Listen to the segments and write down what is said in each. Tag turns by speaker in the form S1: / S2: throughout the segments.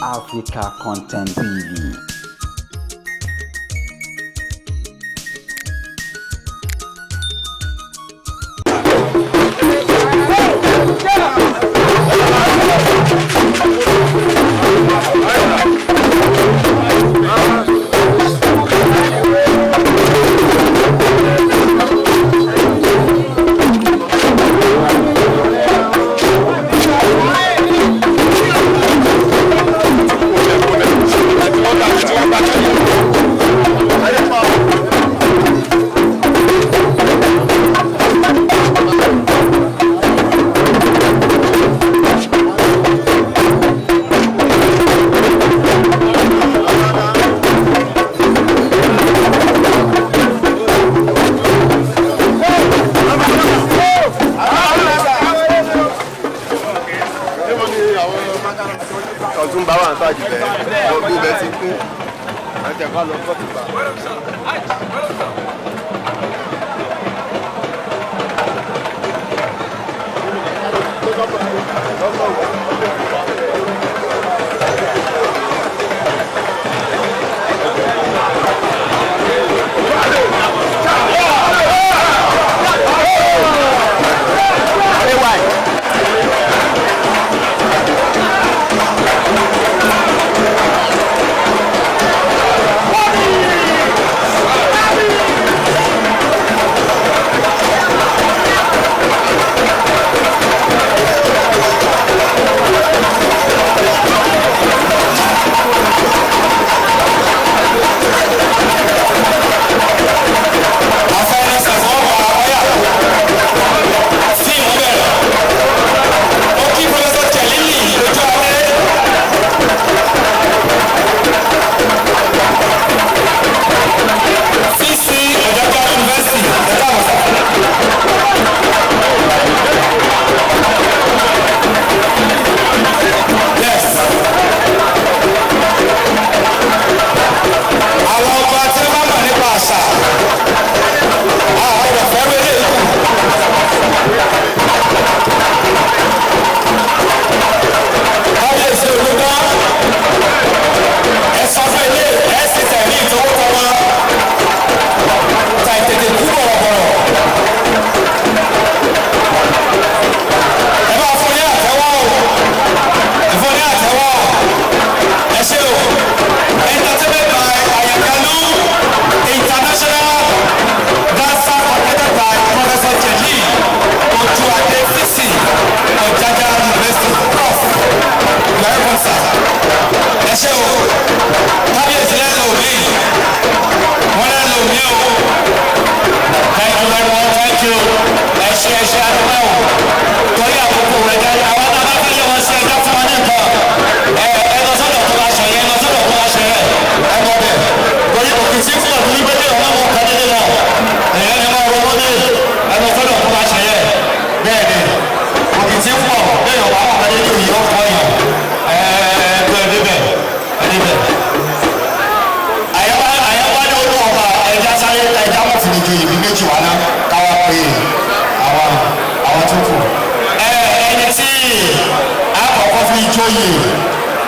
S1: Africa Content TV.
S2: Ọ̀túnba wà ń tàjù bẹ́ẹ̀, gbogbo bẹ́ẹ̀ ti kún àti ẹ̀kọ́ lọ fọ́tùbà.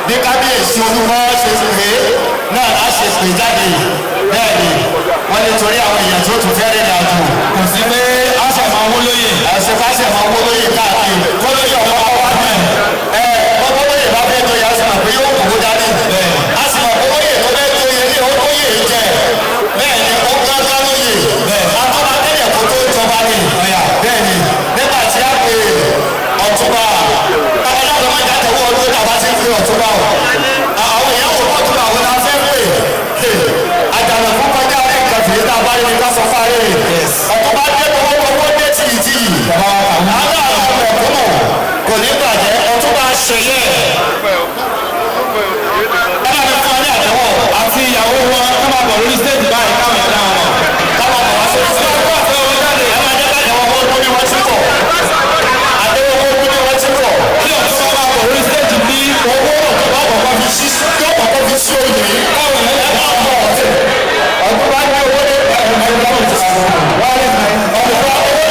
S3: Bí kábíyèsí olúmọ ṣe ti pè é náà á ṣe pè jáde, bẹ́ẹ̀ ni wọ́n lè torí àwọn èèyàn tó tún fẹ́ rìnrìn àjò.
S4: Kò sí pé a ṣe máa wó lóye.
S3: Àṣẹ ká ṣe máa wó lóye káàkiri kó lóye ọ̀pọ̀ wá bẹ́ẹ̀. Ẹ ọkọ lóye bá fẹ́ joyè, a sì mọ̀ pé yóò kó dání. A sì mọ̀ pé lóye tó fẹ́ joyè ní olóyè jẹ. Bẹ́ẹ̀ ni ó gángan lóye. Atọ́ba tẹ́lẹ̀ kó tó jọba ni. Bẹ́ẹ̀ ni nígbà tí a pè Ọ̀túnba ọ̀túnba o, àwọn èèyàn wò ọ̀túnba àwọn la fẹ́ pè àjànàkú kọjá rẹ̀ nǹkan fìdí tá a bá rí ni ká sọ fáre ọ̀túnba dé owó dé tìyìtìyì àwọn àwọn mẹ̀kúnnù kò ní bàjẹ́. Ọ̀túnba ṣẹyẹ ẹ bá mi fún ọ ní àtẹ́wọ́
S4: àti ìyàwó wọn ká máa bọ̀ lórí stéèjì báyìí káwọn ẹ̀dá wọn
S3: ká máa bọ̀ wá sórí stéèjì ẹ máa jẹ́ káàdì àwọn owó ní wọ́n ti pọ̀ àtẹ́wọ́ owó ní wọ́n ti pọ̀
S4: kí ọ̀túnba máa bọ̀ lórí stéèjì bí
S3: owó ọ̀túnba kọ̀ọ̀kan fi sí tó kọ̀ọ̀kan fi sí oyè káwọn ẹ̀dá máa bọ̀ ọ̀tẹ̀ ọ̀túnba ní owó ní ọ̀túnba owó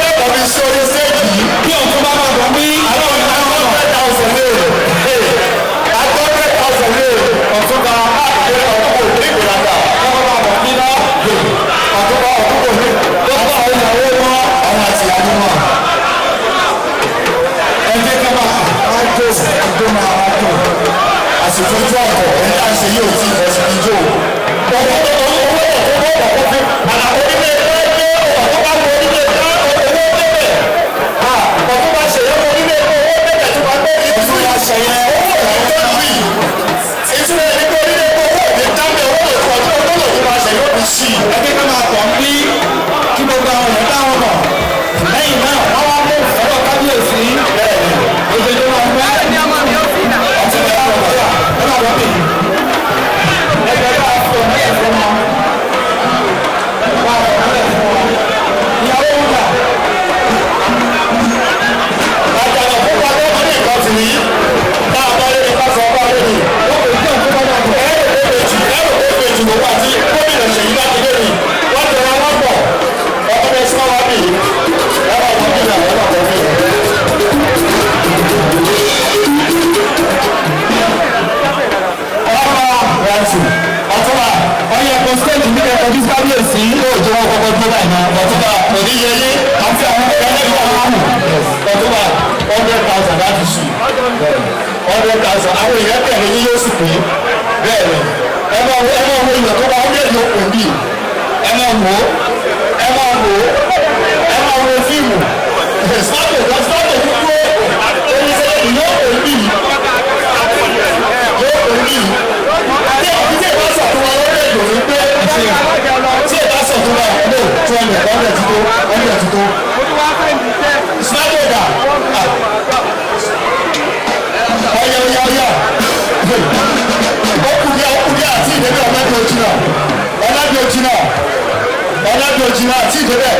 S3: ní kọ̀ọ̀kan fi sí orí stéèjì yìí
S4: kí ọ̀túnba máa bọ̀ bí
S3: àwọn 100,000 lé. Àsìkò ojú ọkọ̀ ẹni tá à ń ṣe yóò tí ì sí ijó. Owó tó owó tó owó ọkọ̀ fi àná onílé ẹgbẹ́ ọkọ̀ tó bá wọ onílé ẹgbẹ́ owó bẹ̀rẹ̀. Ọkọ̀ tó bá ṣẹ̀yẹ́ wọ onílé ẹgbẹ́ owó bẹ̀rẹ̀ tó bá gbé ìtura ṣẹ̀yẹ́ owó tó lù yìí. Ìtura ẹni pé onílé ẹgbẹ́ owó òní dábẹ́ owó ìkọ̀ tó owó tó máa ṣẹ̀yẹ́ òní sí i.
S4: Ẹ jẹ́ ká máa pọ̀ ń bí kí gbogbo àwọn èèyàn dáhùn mọ̀. Lẹ́yìn náà, wọ́n wá mú ọ̀rọ̀ kábíyèsí. Ojoojúmọ́ ọgbẹ́. Ọtí bẹ́ẹ̀ bá wọ̀ ọ́ náà wọ́n bì. Ẹgbẹ́ bá a fọ ọmọ ẹ̀ fún wọn. Bá a fọ ọmọ ẹ̀ fún wọn. Ìyàwó ń gbà.
S3: Àjànà fún wa tó ní nǹkan tì í. Tá a bá lé ní ká sọ bá lé ní.
S4: Wọ́n kò jẹ́ òkú bá dàgbà.
S3: Ẹ̀rọ tó fèjì ẹ̀rọ tó fèjì ló wà tí gómìnà Ṣèyí Mákindé ni. Wọ́n tẹ̀ra wọn pọ̀. Ọkọ̀ bẹ sọ́wọ́ wá bì í. Ẹ̀rọ tó bí ìyàwó ẹ̀rọ tó bí. Ọ̀rọ̀ rẹ̀tù ọ̀túnba
S4: Ọyẹ ẹ̀kọ́ stéèjì ní kẹ́kọ̀ọ́ bí kábíyèsí.
S3: yóò jẹ́ wọn kọ́kọ́ tó báyìí náà. Ọ̀túnba òní yẹ yé
S4: Àti àwọn
S3: ẹlẹ́gbẹ̀ẹ́ ọ̀hún. Ọ̀túnba 100,000 láti sùn. 100,000 àwọn èèyàn tẹ̀lé yín yóò sì pé bẹ́ẹ̀ ni ẹ máa wo ẹ máa wo èèyàn tó bá hundred yóò pè mí ẹ máa wò ó ẹ máa wò ó ẹ máa wo fíìmù sọ́tò sọ́tò dúró oníṣẹ́ yóò pè mí yóò pè mí tí ẹ tí ẹ bá sọ̀tún wa lórí èdè òní pé tí ẹ bá sọ̀tún wa no 200 hundred ti tó 100 ti tó sọ́tò dà ọyọ ọyọ ọyọ ọkùnrin ọkùnrin àti ìdẹ́bẹ̀ ọ̀nàbí ojìnà ọ̀nàbí ojìnà ọ̀nàbí ojìnà àti ìdẹ́bẹ̀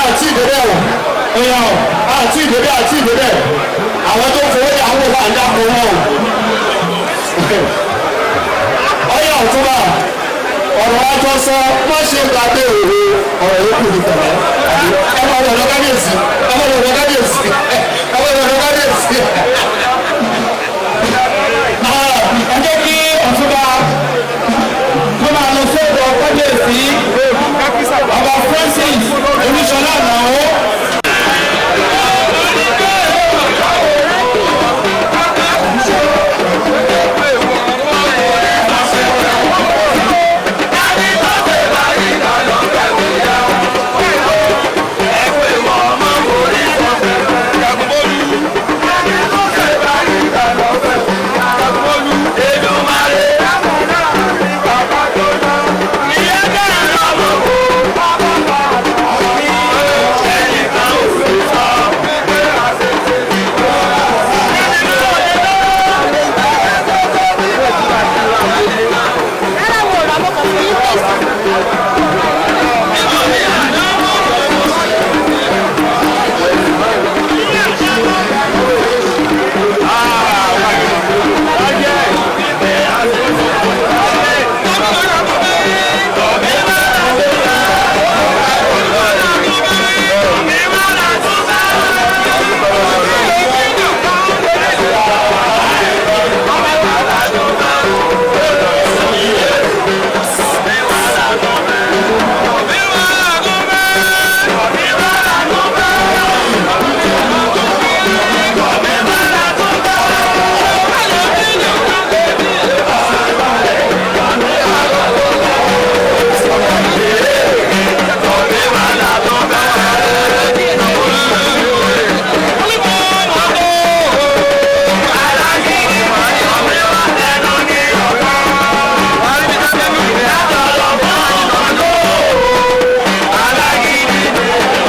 S3: àti ìdẹ́bẹ̀ o ọyọ àti ìdẹ́bẹ̀ àti ìdẹ́bẹ̀ àwọn tó fowó ní àwọn òwò àdàpọ̀ wọn o ọyọ ọ̀túnba ọ̀rọ̀ àjọ sọ má ṣe gbàgbé òwe ọ̀rọ̀ yòókù ní pẹ̀lẹ́ ẹ máa wọ̀ lọ kábíyèsí ẹ máa wọ̀ lọ kábíyèsí ẹ máa wọ̀ lọ kábíyèsí.